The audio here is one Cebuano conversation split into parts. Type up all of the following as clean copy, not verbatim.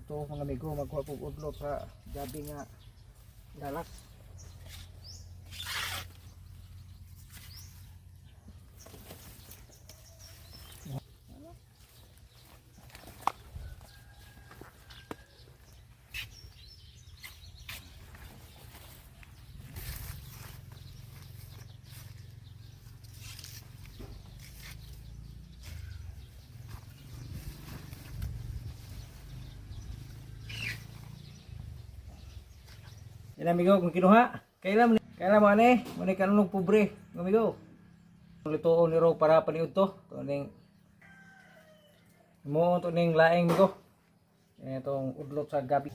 Ito, mga amigo, magkuha kog udlot sa gabi nga galas. Yan, amigo, kung kinuha. Kailan kailan mo ane? Muna kanunong pobre, mga amigo. Lutoon ni Ro para paniud to. To ning mo to ning laing, amigo. Itong udlot sa gabi.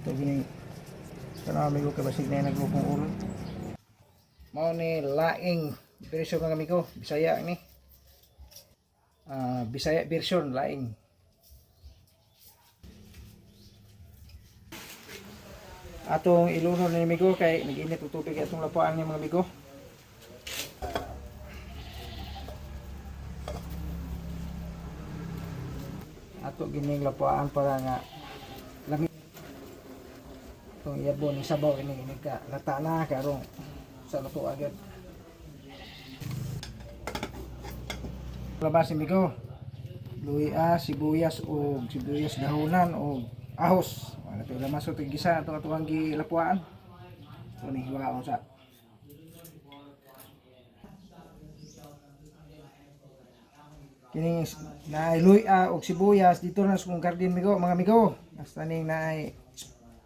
Ito gining kana, amigo, kay basig na naglupong ulo. Mao ni laing version, mga amigo, Bisaya ni. Ah, Bisaya version laing. Atong ilunod ni amigo kay nag-init og tubig atong lapuan ni, mga amigo. Ato gining lapuan para nga lami. Itong iyabo ni sabaw ini ini ka lata na karong sa luto agad. Labas, amigo. Luya, sibuyas o sibuyas dahunan o ahos. Wala to lamas to gisa ato atuang gilapuan. Ito ni hiwaon sa kining naay luya og sibuyas dito na sa kong garden, migo, mga amigo. Basta ning naay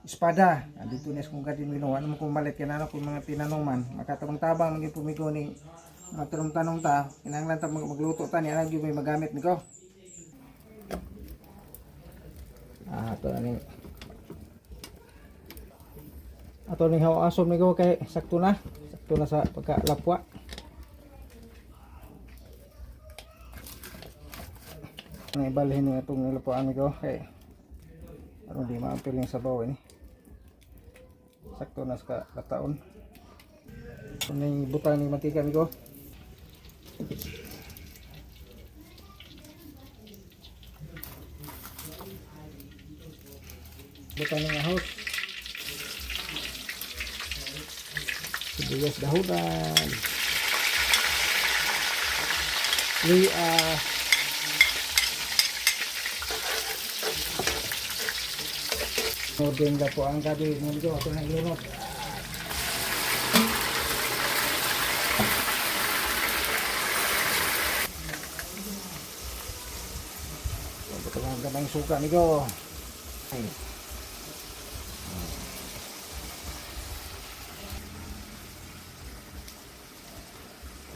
espada. Ah, dito na sa kong garden, migo. Ano mo kung malit kanano kung mga tinanuman makatabang-tabang man gyud po, migo, ning magtanong-tanong ta kinahanglan ta magluto ta ni ana gyud may magamit, migo. Ah, ato na ning ato ning hawason, migo, kay sakto na sa pagkalapwa. Ang ibalhin ni atong nilupuan, migo, kay aron di maampil yung sabaw ini. Sakto na sa lataon. Ning butang ni mantika, migo. Butang ng ahos, sibuyas dahunan, luya. Nodeng po ang gabi, mga amigo, ako nang ilunod. Ito lang gamay suka, amigo. Ay.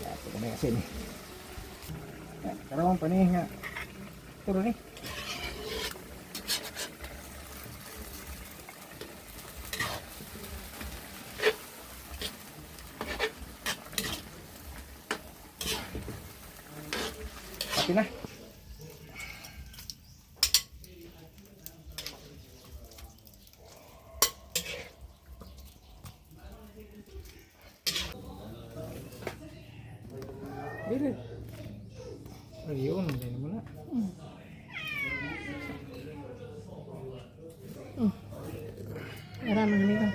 Ya, ito gamay asin eh. Ya, karoon pa ni nga. Turo ni. Pati na. Dili. Ayun, dili mo na. Ara mga amigo.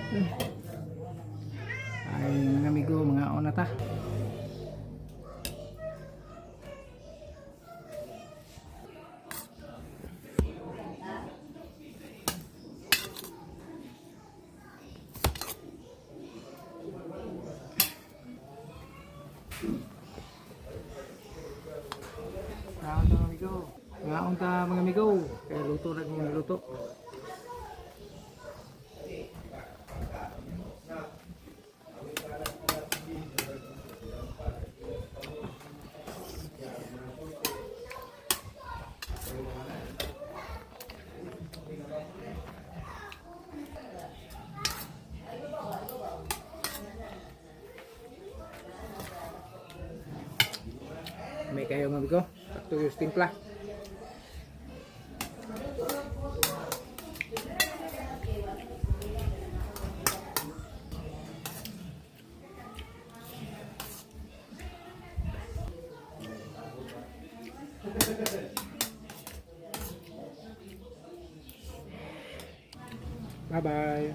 Ay, mga amigo, mga ona ta. Kaon ta, mga amigo. Ngaon ta, mga amigo. Kaya luto na kong luto. May kayo, mga amigo. Sakto yung timpla. Bye-bye.